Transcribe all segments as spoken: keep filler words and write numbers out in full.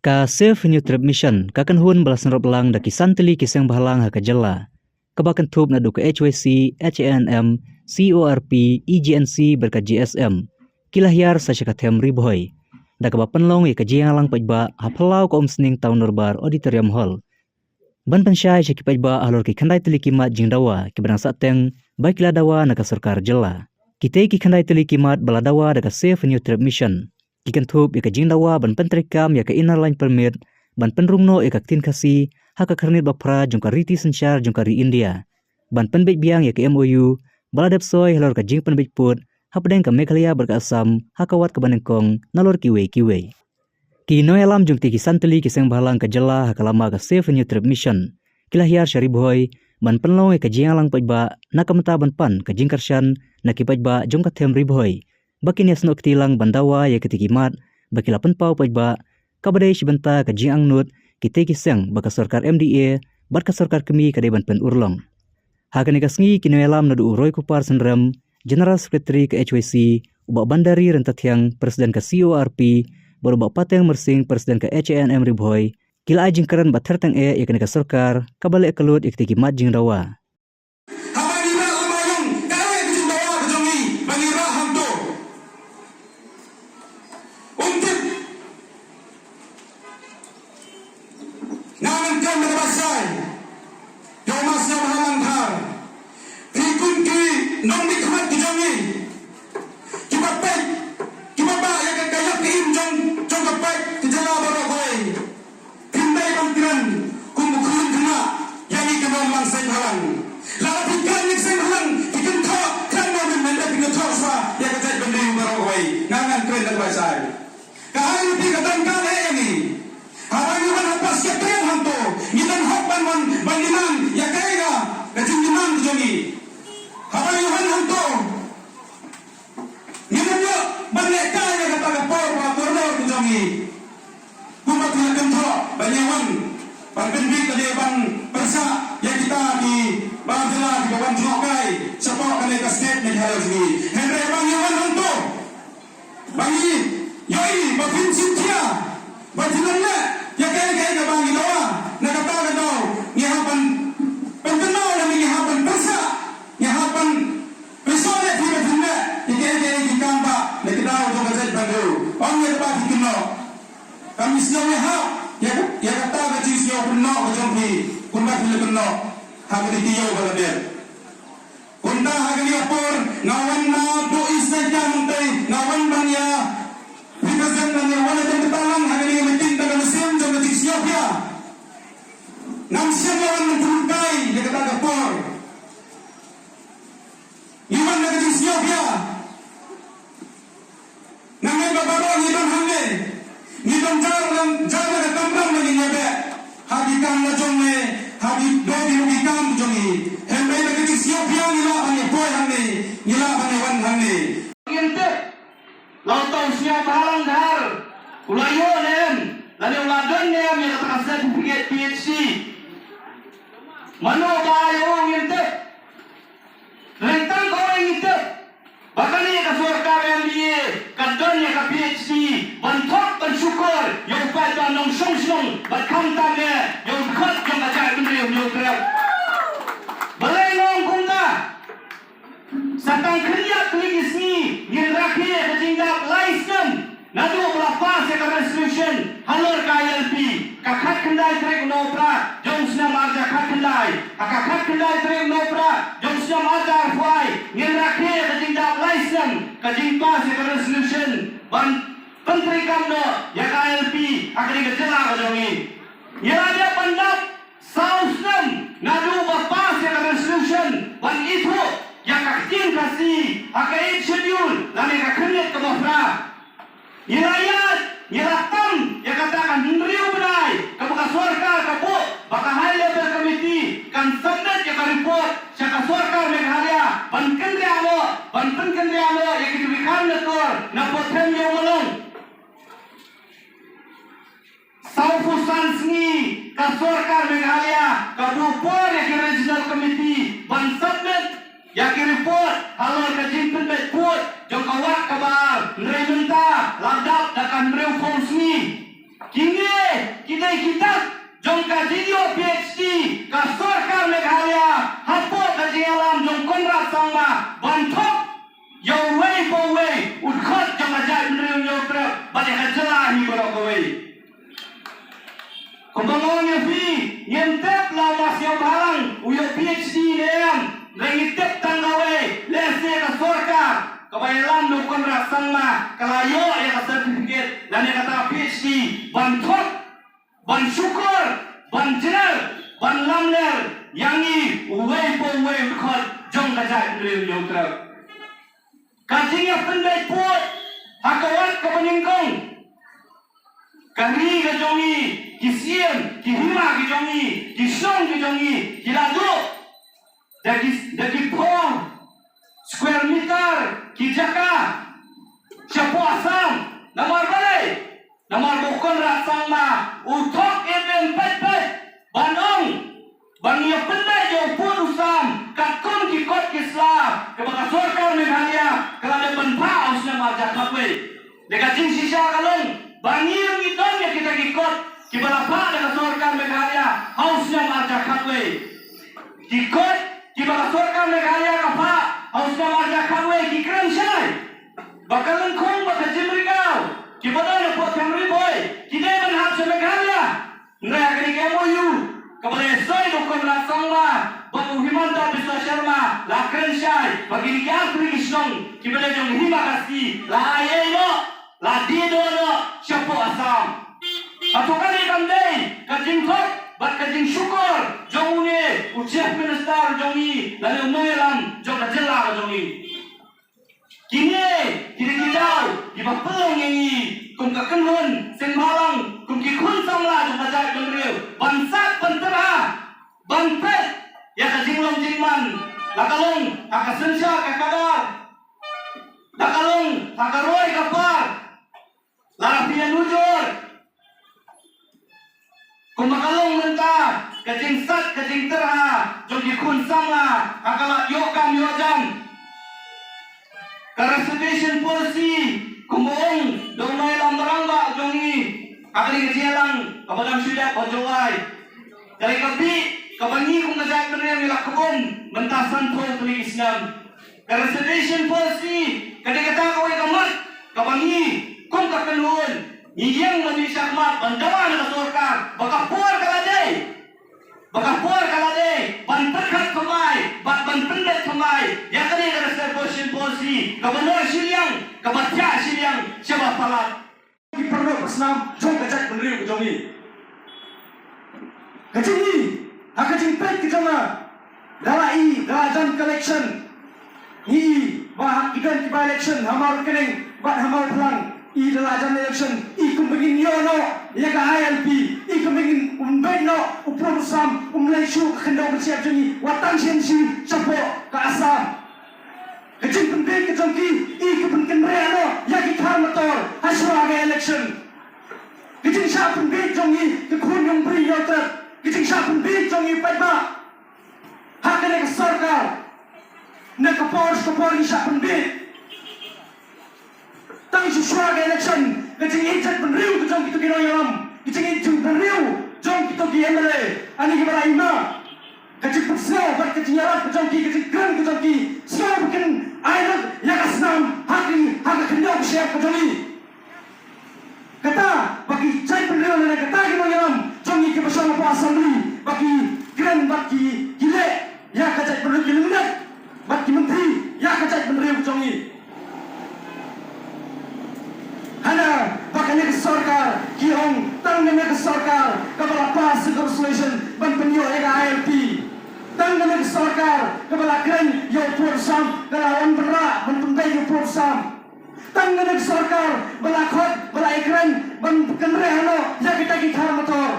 Ka Save Hynñiewtrep Mission ka kynhun ba la synrop lang da ki san tylli ki seng bhalang ha ka jylla, kaba kynthup naduh ka H Y C, H A N M, C O R P, E G N C bad ka G S M, ki la hiar sa sha ka them Ri Bhoi, da kaba pynlong ïa ka jingïalang paidbah ha phyllaw ka Umsning Town Dorbar Auditorium Hall, ban pynshai sha ki paidbah halor ki khyndai tylli ki mat jingdawa kiba dang sahteng ba ki la dawa na ka sorkar jylla. Kitei ki khyndai tylli ki mat ba la dawa da ka Save Hynñiewtrep Mission ki kynthup ïa ka jingdawa ban pyntreikam ïa ka Inner Line Permit, ban pynrung noh ïa ka ktien Khasi ha ka khyrnit ba phra jong ka riti synshar jong ka ri India, ban pynbeit biang ïa ka M O U ba la dep soi halor ka jingpynbeit pud hapdeng ka Meghalaya bad ka Assam ha ka wat kaba nyngkong, nalor kiwei kiwei. Ki nongïalam jong kitei ki san tylli ki seng bhalang ka jylla ha ka lama ka Save Hynñiewtrep Mission ki la hiar sha Ri Bhoi ban pynlong ïa ka jingïalang paidbah na ka bynta ban pan ka jingkyrshan na ki paidbah jong ka them Ri Bhoi ba kin ïasnoh kti lang ban dawa ïa kitei ki mat ba ki la pynpaw paidbah, kaba dei shi bynta ka jingangnud kitei ki seng ba ka sorkar M D A bad ka sorkar kmie ka dei ban pynurlong. Ha kane ka sngi ki nongïalam naduh u Roy Kupar Synrem, General Secretary ka H Y C, u Bah Bandari Ryntathiang, President ka C O R P, bad u Bah Pateng Myrsing, President ka H A N M Ri Bhoi, ki la ai jingkren ba ther tyngeh ïa kane ka sorkar kaba leh ka lut ïa kitei ki mat jingdawa. Haba ngi rah lem aïom, kaei ka jingdawa ka jong ngi ba ngi rah hangto? Um tip. Nga ngan kren da kaba shai ïa u Master Bhalang Dhar. Phi kum ki nongmihkhmat ki jong ngi kiba peit, kiba bah ïa ka ïap ka im jong, jong ka paid ka jylla baroh kawei. Phin dei ban kren kum u khyllung khynnah ïa ngi ki nongmang seng bhalang. Lada phi kren ïa ki seng bhalang, phi kynthoh, kren noh mynhynnin, phi kynthoh shuwa ïa ka jaitbynriew baroh kawei. Nga ngan kren da kaba shai. Ka I L P ka don kane ïa ngi. Haba ngi wan ha Pasca Tren hangto, ngi don hok ban wan ban demand ïa kaei ka, ka jingdemand ka jong ngi. Haba ngi wan hangto, ngim ïoh ban lehkai ïa kata ka por ba kordor ka jong ngi. Kumba phi la kynthoh ba ngi wan ban pynbit lane ban pyrshah ïa kita ki bar jylla kiba wan jngohkai shapoh kane ka state Meghalaya jong ngi. Hynrei ba ngi wan hangto, ba ngi ïohi ba phin shim khia, ba phin ym leh ïa kaei kaei kaba ngi dawa. Na kata ka daw ngi hap ban pynkynmaw lane ngi hap ban pyrshah, ngi hap ban pynshoi ïa phi ba phin leh ïa kaei kaei ki kam ba na ki daw jong ka jaitbynriew. Ong ïa kaba phi kynnoh. Kam sngewbha ïa, ïa kata ka jingsngewbha kynnoh ka jong phi kumba phi la kynnoh ha kane ka taïew ba la dep. Kumta ha kane ka por nga wan naduh East Jaintia Nongtei, nga wan ban ïa represent lane wan ïa don kata lang ha kane ka meeting da ka mynsiem jong ka jingsngewbha. Ngam shym la wan ban pynlehkai ïa kata ka por. Ngi wan da ka jingsngewbha. Nga ngeit ba baroh ngi don hangne, ngi don jar lang, jar la ka kamram ba ngin ïa beh ha ki kam la jong ngi, ha ki, do ki ruh ki kam jong ngi. Hynrei da ka jingsngewbha ngi lah ban ïa poi hangne, ngi lah ban ïa wan hangne. Ngin tip, la u Sniawbhalang Dhar u la ïoh ne em, lane u la don ne em ïa kata ka certificate P H D. Mano ba ïa u ngin tip. Hynrei tang kawei ngi tip ba kane ka sorkar M D A ka don ïa ka P H D ban thok ban shukor ïa u paidbah nongshong shnong bad khamtam ïa u dkhot jong ka jaitbynriew Hynñiewtrep. Balei nga ong kumta? Sa tang khyndiat tylli ki sngi ngin rakhe ïa ka jingdap lai snem. Naduh ba la pass ïa ka resolution halor ka I L P, ka khatkhyndai tarik u Nohprah jong u snem arhajar khatkhyndai, ha ka khatkhyndai tarik u Nohprah jong u snem arhajar arphew, ngin rakhe ïa ka jingdap lai snem ka jingpass ïa ka resolution ban pyntreikam noh ïa ka I L P ha kane ka jylla ka jong ngi. Ngi la dep ban dap saw snem naduh ba pass ïa ka resolution ban ithuh ïa ka ktien Khasi ha ka Eighth Schedule lane ka khyrnit kaba phra. Ngi la ïaid, ngi la tam ïa kata ka hynriew bnai kaba ka sorkar ka buh ba ka High Level Committee kan submit ïa ka report sha ka sorkar Meghalaya ban kynriah noh, ban pynkynriah noh ïa ki tyrkhong na kor na Pothem Ïew Malong. Sawphew san sngi ka sorkar Meghalaya ka buh por ïa ki Regional Committee ban submit ïa ki report halor ka jingpynbeit pud jong ka wad kaba ar, hynrei mynta la dap da ka hynriewphew sngi. Kine Kitab jong ka jingïoh PhD ka sorkar Meghalaya hapoh ka jingïalam jong Conrad Sangma ban thok ïa uwei pa uwei u dkhot jong ka jaitbynriew Hynñiewtrep bad ïa ka jylla hi baroh kawei. Kumba nga ong ïa phi, ngim tip la u Mawsiawbhalang u ïoh PhD ne em, hynrei ngi tip tang kawei, lehse ka sorkar kaba ïalam da u Conrad Sangma ka la ïoh ïa ka certificate lane kata ka PhD ban thok, ban shukor, ban jngai, ban lamler ïa ngi uwei pa uwei u dkhot jong ka jaitbynriew Hynñiewtrep. Ka jingïapynbeit pud ha ka wat kaba nyngkong. Ka ri ka jong ngi, ki siem, ki hima ki jong ngi, ki shnong ki jong ngi ki la duh da ki, da ki phew square meter ki jaka shapoh Assam. Namar balei? Namar ba u Conrad Sangma u thok ïa phi peit peit ban ong ba ngi ïapynbeit ïa u pud u sam katkum ki kot ki sla kaba ka sorkar Meghalaya ka la dep ban phah ha u snem arhajar khatwei. Da ka jingshisha ka long ba ngi ruh ngi don ïa kita ki kot kiba la phah da ka sorkar Meghalaya ha u snem arhajar khatwei. Ki kot kiba ka sorkar Meghalaya ka phah ha u snem arhajar khatwei ki kren shai ba ka lyngkhung bad ka jingmrikaw kiba don hapoh Them Ri Bhoi ki dei ban hap sha Meghalaya. Hynrei ha kane ka M O U kaba la soi da u Conrad Sangma bad u Himanta Biswa Sharma la kren shai ba kine ki arphew ki shnong kiba dei jong ka Hima Khasi la ai ei noh, la die doh noh shapoh Assam. Hato kane kam dei ka jingthok bad ka jingshukor jong une u Chief Minister jong ngi lane u nongïalam jong ka jylla ka jong ngi? Kine ki dei ki daw kiba pynlong ïa ngi kum ka kynhun seng bhalang, kum ki khun samla jong ka jaitbynriew ban sat ban tyrha ban peit ïa ka jinglong jingman, la ka long ha ka synshar ka khadar, la ka long ha ka roi ka par. Lada phi ïanujor kumba ka long mynta ka jingsat ka jingtyrha jong ki khun samla ha ka lad ïoh kam ïoh jam. Ka reservation policy kumba ong da u nongïalam rangbah jong ngi ha kane ka jingïalang kaba dang shu dep ha Jowai. Ka dei ka bih kaba ngi kum ka jaitbynriew ngi la kbum mynta sanphew tylli ki snem. Ka reservation policy ka dei kata kawei ka mat kaba ngi kum ka kynhun ngi ïeng ban ïashah khmat ban dawa na ka sorkar ba ka por ka la dei, ba ka por ka la dei ban pyrkhat thymmai bad ban pyndep thymmai ïa kane ka reservation policy kaba noh shiliang, kaba thiah shiliang shaba palat. Ki paralok ba snam jong ka jaitbynriew ka jong ngi. Ka jong ngi, ha ka jingpeit ka jong nga, da la i, da la jan ka election. Ngi i ba ha ki don ki by election ha Mawryngkneng bad ha Mawphlang, i da la jan election, i kumba ngin ïoh noh ïa ka I L P, i kumba ngin ym beit noh u pud u sam, ym leit shuh ka khyndew ka shyiap jong ngi wat tang shen shi shapoh ka Assam. Ka jingpynbieit ka jong ki, i ki pynkynriah noh ïa ki thar motor ha shuwa ka election. Ka jingshah pynbieit jong ngi ka khun Hynñiewtrep, ka jingshah pynbieit jong ngi paidbah ha kane ka sorkar. Na ka por sha ka por ngi shah pynbieit. Tang shuwa ka election ka jingïeit jaitbynriew ka jong kito ki nongïalam, ka jingïeit jaitbynriew jong kito ki M L A, ani kiba la i ma. Ka jingpynsngew bad ka jingïarap ka jong ki, ka jingkren ka jong ki, sngew ba kin ai lut ïa ka snam ha ki, ha ka khyndew ka shyiap ka jong ngi. Kata ba ki jaitbynriew lane kata ki nongïalam jong ngi kiba shong hapoh Assembly ba ki kren bad ki, ki leh ïa ka jaitbynriew, ki lyndet bad ki myntri ïa ka jaitbynriew ka jong ngi. Hana ba kane ka sorkar ki ong tang kane ka sorkar kaba la pass ka resolution ban pynïoh ïa ka I L P. Tang kane ka sorkar kaba la kren ïa u pud u sam, ka la wan bynrah ban pynbeit ïa u pud u sam. Tang kane ka sorkar ba la khot, ba la ïakren ban kynriah noh ïa kita ki thar motor.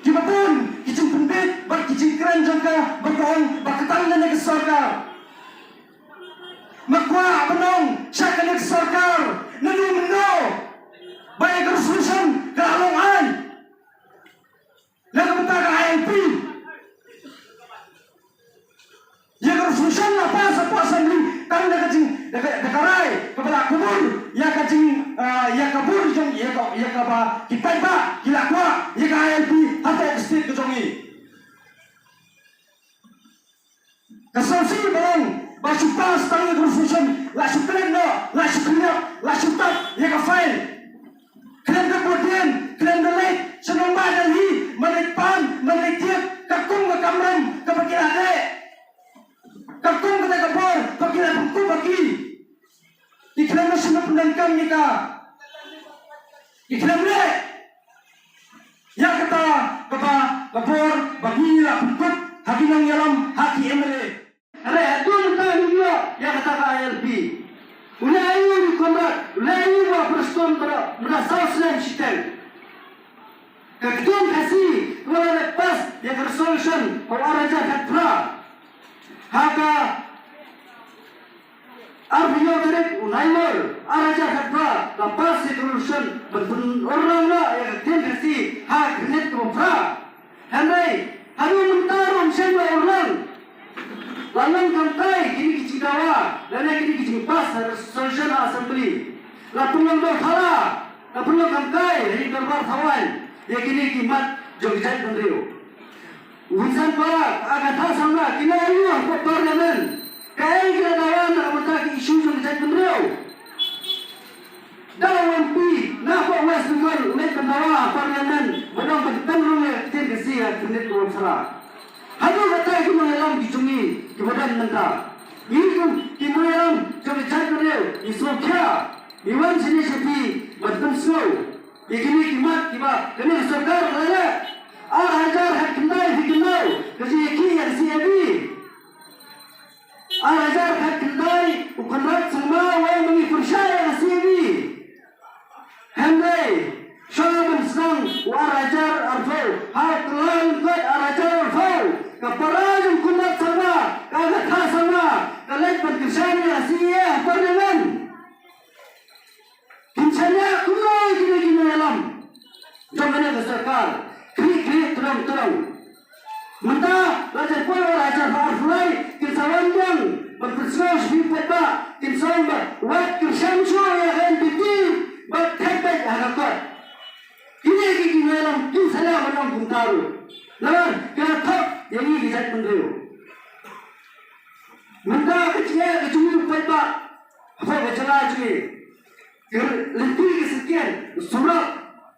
Kiba bun ki jingpynbeit bad ki jingkren jong ka ba ka ong ba ka tang kane ka sorkar. Nga kwah ban ong sha kane ka sorkar, naduh mynno ba ïa ka resolution ka la long aiñ na ka bynta ka I L P? Ïa ka resolution la pass hapoh Assembly, Tang da ka jing, da ka, da ka rai kaba la kubur ïa ka jing, ah, ïa ka bor jong, ïa ka, ïa kaba ki paidbah ki la kwah ïa ka I L P hapoh ka state ka jong ngi. Ka sngewsih ba long ba shu pass tang ïa ka resolution, la shu kren noh, la shu kynnoh, la shu tap ïa ka file. Kren ka bordien, kren da leit sha nongbah Delhi, man leit pan, man leit thied, katkum ka kamram kaba ki la leh, katkum kata ka bor ba ki la pynkup ha ki. Ki khlem leh, shu pyndonkam ïa ka. Ki khlem leh ïa kata kaba ka bor ba ngi la pynkup ha ki nongïalam, ha ki M L A. Hynrei haduh mynta ngim ïoh ïa kata ka I L P. U leh aïu u Conrad, u leh aïu u Bah Prestone baroh, mynta saw snem shiteng. Ka ktien Khasi kaba la dep pass ïa ka resolution ha u ar hajar khatphra. Ha ka arphew tarik u Naimur ar hajar khatphra la pass ïa ka resolution ban pynurlong noh ïa ka ktien Khasi ha ka khyrnit kaba phra. Hynrei haduh mynta ruh ym shym la urlong. La long kumtai kine ki jingdawa lane kine ki jingpass resolution ha Assembly. La pynlong dewthala, la pynlong kumtai ha ïing dorbar thawaiñ ïa kine ki mat jong ka jaitbynriew. Vincent Parak, Agatha Sangma, ki la ïoh ha Parliament. Kaei ka dawa na ka bynta ki issue jong ka jaitbynriew? Da u M P na ka West Bengal u leit ban dawa ha Parliament ban ong ban pynrung ïa ka ktien Khasi ha ka khyrnit kaba phra. Haduh katta ki nongïalam ki jong ngi kiba don mynta. Ngi kum ki nongïalam jong ka jaitbynriew ngi sngewkhia, ngi wan shane sha phi ban pynsngew ïa kine ki mat kiba kane ka sorkar ka la leh. Ar hajar khatkhyndai phi kynmaw ka jingïakhih ïa ka C A B. Ar hajar khatkhyndai u Conrad Sangma u ong ba ngi pyrshah ïa ka C A B. Hynrei sha ban sdang u ar hajar arphew, ha u Kyllalyngkot ar hajar arphew, ka para jong u Conrad Sangma, ka Agatha Sangma, ka leit ban kyrshan ïa ka C A A ha Parliament. Kin shaniah kumno ïa kine ki nongïalam jong kane ka sorkar? Khlieh khlieh, tdong tdong. Mynta la jan poi ar hajar arphew lai, kin sa wan biang ban pynsngew sha phi paidbah, kin sa wan ba wat kyrshan shuh ïa ka N P P, bad thep beit ha ka kot. Kine ki nongïalam kin sa lah ban ong kumta ruh. Namar ki la thok ïa ngi ki jaitbynriew. Mynta ka jingeh ka jong ngi paidbah hapoh ka jylla jong ngi. Ka lynti ka syngkien, surok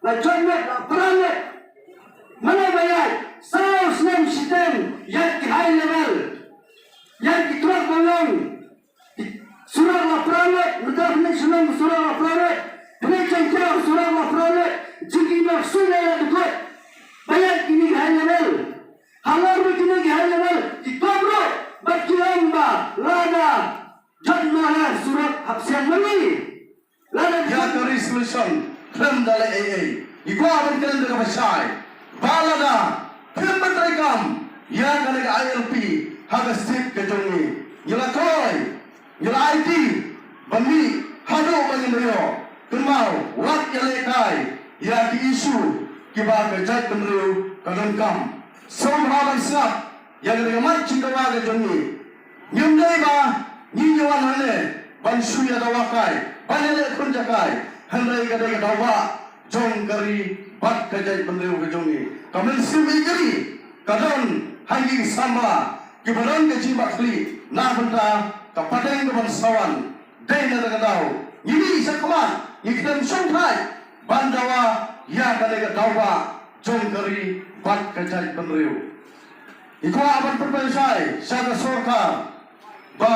la jot lut, la pra lut. Mano ba ïaid? Saw snem shiteng ïaid ki high level, ïaid ki trok bawang. Surok la pra lut, mynta pynleit shnong surok la pra lut, pynleit Jaiñtia surok la pra lut. Jingkynnoh shuh ïa la dukut ba ïaid kine ki high level. Halor ba kine ki high level ki kop ruh bad ki ong ba lada jot noh surok hap siang ma ngi. Lada ïa ka resolution khlem da leh ei ei. Ngi kwah ban kren da kaba shai ba lada phim bynta kam ïa kane ka I L P ha ka state ka jong ngi, ngi la kloi, ngi la aiti ban mih haduh ba ngin da ïoh. Kynmaw, wat ïalehkai ïa ki issue kiba ka jaitbynriew ka donkam. Sngewbha ban sngap ïa kane ka mat jingdawa ka jong ngi. Ngim dei ba ngi ngi wan hangne ban shu ïa dawa kai, ban ïaleh khun jaka kai, hynrei ka dei ka dawa jong ka ri bad ka jaitbynriew ka jong ngi. Ka mynsiem ïeit ka ri ka don ha ngi ki samla kiba don ka jingbatkhlieh na bynta ka pateng kaban sa wan. Dei na kata ka daw ngi mih shakhmat, ngi khlem shongthait ban dawa ïa kane ka dawa jong ka ri bad ka jaitbynriew. Ngi kwah ban pynpynshai sha ka sorkar ba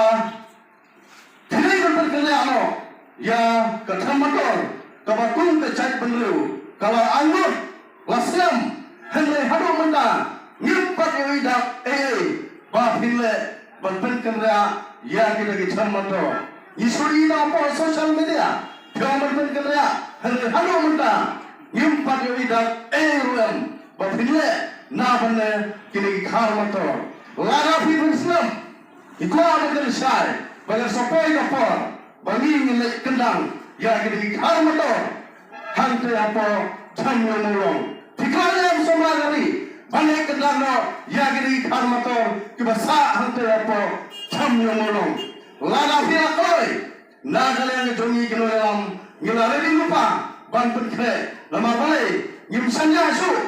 phi dei ban pynkynriah noh ïa ka term motor kaba kum ka jaitbynriew ka la angnud la slem, hynrei haduh mynta ngim pat ïohi dak ei ei ba phin leh ban pynkynriah ïa kita ki term motor. Ngi shu ïohi na poh social media phi ong ban pynkynriah, hynrei haduh mynta ngim pat ïohi dak ei ruh em ba phin leh na bynta kine ki car motor. Lada phi pynslem, ngi kwah ban kynshai ba ngan sa poi ka por ba ngi ngin leit kyndang ïa kine ki car motor hangtei hapoh Jhamiomolong. Phi kwah ne em samla ka ri ban leit kyndang noh ïa kine ki car motor kiba sah hangtei hapoh Jhamiomolong? Lada phi la kloi na ka liang ka jong ngi ki nongïalam, ngi la ready lypa ban pynkhreh. Namar balei? Ngim shaniah shuh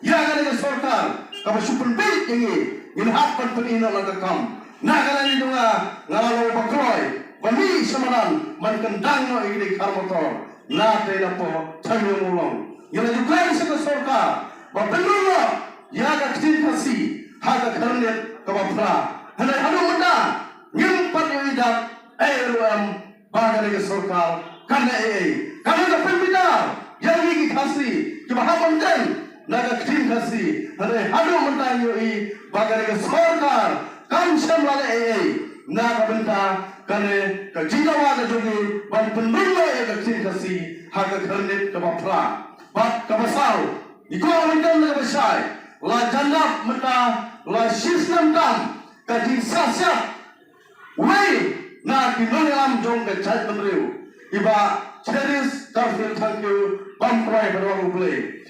ïa kane ka sorkar kaba shu pynbieit ïa ngi. Ngin hap ban pyni noh la ka kam. Na ka liang ka jong nga, nga la long ba kloi ba mih sha madan ban kyndang noh ïa ki dei khar motor. Na te na po thang yong long. Ngi la ju kren sha ka sorkar ba pynlong noh ïa ka ktien Khasi ha ka khyrnit kaba phra. Hynrei haduh mynta ngim pat ïohi da ei ruh em ba kane ka sorkar kan leh ei ei. Kane ka pynbitar ïa ngi ki Khasi kiba hap ban kren na ka ktien Khasi. Hynrei haduh mynta ngi ïohi ba kane ka sorkar kam shym la leh ei ei na ka bynta kane ka jingdawa ka jong ngi ban pynlong noh ïa ka ktien Khasi ha ka khyrnit kaba phra. Bad kaba saw, ngi kwah ban kren na kaba shai, la jan dap mynta la shisnem tam ka jingsah siat wei na ki nongïalam jong ka jaitbynriew, i Bah Cherish Garfield Thangkhiew, bam kwai ba don U Blei.